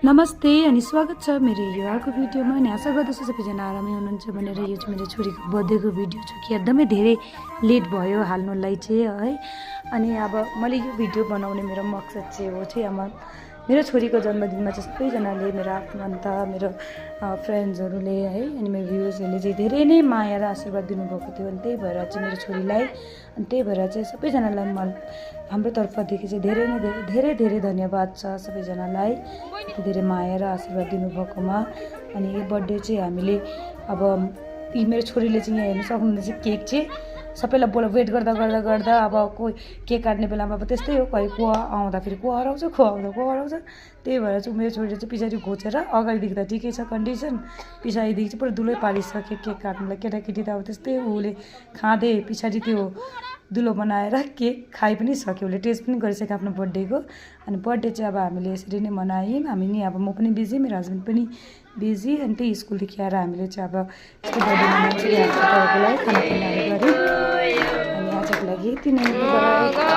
नमस्ते अनि स्वागत छ मेरो यो अर्को भिडियोमा। अनि आशा गर्दछु सबैजना आरामै हुनुहुन्छ भनेर। यो चाहिँ मेरो छोरीको बर्थडेको भिडियो छ कि एकदमै धेरै लेट भयो हाल्नुलाई चाहिँ है। अनि अब मैले यो भिडियो बनाउने मेरो मकसद चाहिँ हो चाहिँ अब मेरो छोरीको जन्मदिनमा चाहिँ सबैजनाले मेरो आफन्त मेरो फ्रेन्ड्सहरूले है अनि मेरो भ्युजहरूले चाहिँ धेरै नै माया र आशीर्वाद दिनुभएको थियो। अनि त्यही भएर चाहिँ मेरो छोरीलाई अनि त्यही भएर चाहिँ सबैजनालाई हाम्रो तर्फदेखि चाहिँ धेरै धेरै धन्यवाद छ सबैजनालाई धेरै माया र आशीर्वाद दिनुभएकोमा। अनि यो बर्थडे चाहिँ हामीले अब मेरो छोरीले चाहिँ यहाँ हेर्नु सक्नुहुन्छ केक चाहिँ सबैलाई वेट गर्दा अब कोही केक काट्ने बेलामा अब त्यस्तै हो, कोही को आउँदाखेरि को हराउँछ को हराउँछ। त्यही भएर चाहिँ मेरो छोरीले चाहिँ पछाडि घोचेर अगाडिदेखि त ठिकै छ कन्डिसन, पछाडिदेखि चाहिँ पुरा दुलै पारिसक्यो केक काट्नुलाई। केटाकेटी त अब त्यस्तै उसले खाँदै पछाडि त्यो दुलो बनाएर केक खाइ पनि सक्यो, उसले टेस्ट पनि गरिसक्यो आफ्नो बर्थडेको। अनि बर्थडे चाहिँ अब हामीले यसरी नै मनायौँ। हामी नि अब म पनि बिजी, मेरो हस्बेन्ड पनि बिजी। अनि त्यही स्कुलदेखि आएर हामीले चाहिँ अब यस्तो बर्थडे मनाउँछ तपाईँको लागि खानापिनाहरू गऱ्यौँ। अनि आजको लागि यति नै।